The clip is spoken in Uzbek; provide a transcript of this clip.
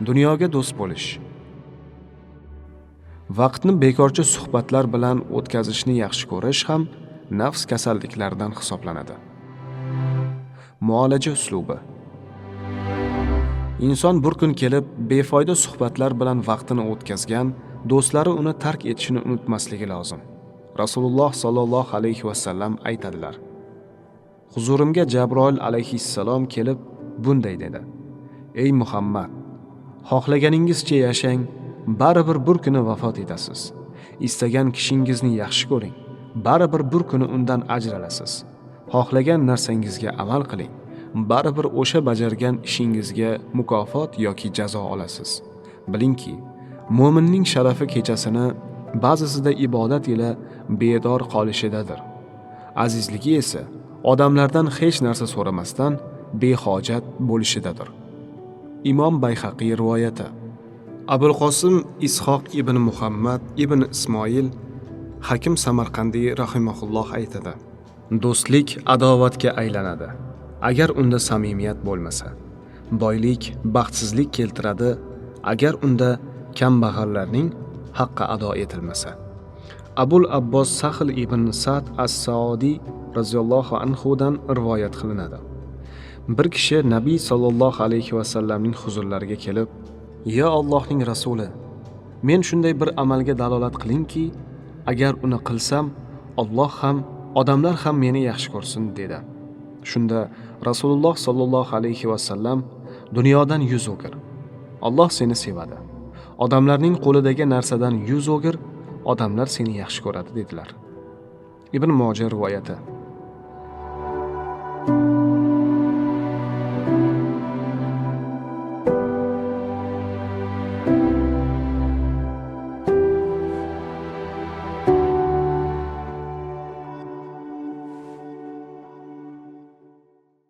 Dunyoga do'st bo'lish. Vaqtni bekorchi suhbatlar bilan o'tkazishni yaxshi ko'rish ham nafs kasalliklaridan hisoblanadi. Muolaja uslubi. Inson bir kun kelib befoyda suhbatlar bilan vaqtini o'tkazgan do'stlari uni tark etishini unutmasligi lozim. Rasululloh sollallohu alayhi vasallam aytadilar: Huzurimga Jabroil alayhissalom kelib bunday dedi: Ey Muhammad, xohlaganingizcha yashang, baribir bir kuni vafot etasiz. Istagan kishingizni yaxshi ko'ring, baribir bir kuni undan ajralasiz. Xohlagan narsangizga amal qiling, baribir o'sha bajargan ishingizga mukofot yoki jazo olasiz. Bilingki, mo'minning sharafi kechasini ba'zisida ibodat ila bedor qolishidadir. Azizligi esa odamlardan hech narsa so'ramasdan behojat bo'lishidadir. Imom Bayhaqiy rivoyati. Abul Qosim Ishoq ibn Muhammad ibn Ismoil Hakim Samarqandiy rahimahulloh aytadi: Do'stlik adovatga aylanadi, agar unda samimiyat bo'lmasa. Boylik baxtsizlik keltiradi, agar unda kambag'allarning haqqi ado etilmasa. Abul Abbos Sahl ibn Sa'd as-Saodiy roziyallohu anhu dan rivoyat qilinadi. Bir kishi Nabiy sollallohu alayhi vasallamning huzurlariga kelib: "Ya Allohning rasuli, men shunday bir amalga dalolat qilingki, agar uni qilsam, Alloh ham, odamlar ham meni yaxshi ko'rsin", dedi. Shunda Rasululloh sollallohu alayhi vasallam: "Dunyodan yuz o'gir, Alloh seni sevadi. Odamlarning qo'lidagi narsadan yuz o'gir, odamlar seni yaxshi ko'radi", dedilar. Ibn Moja rivoyati.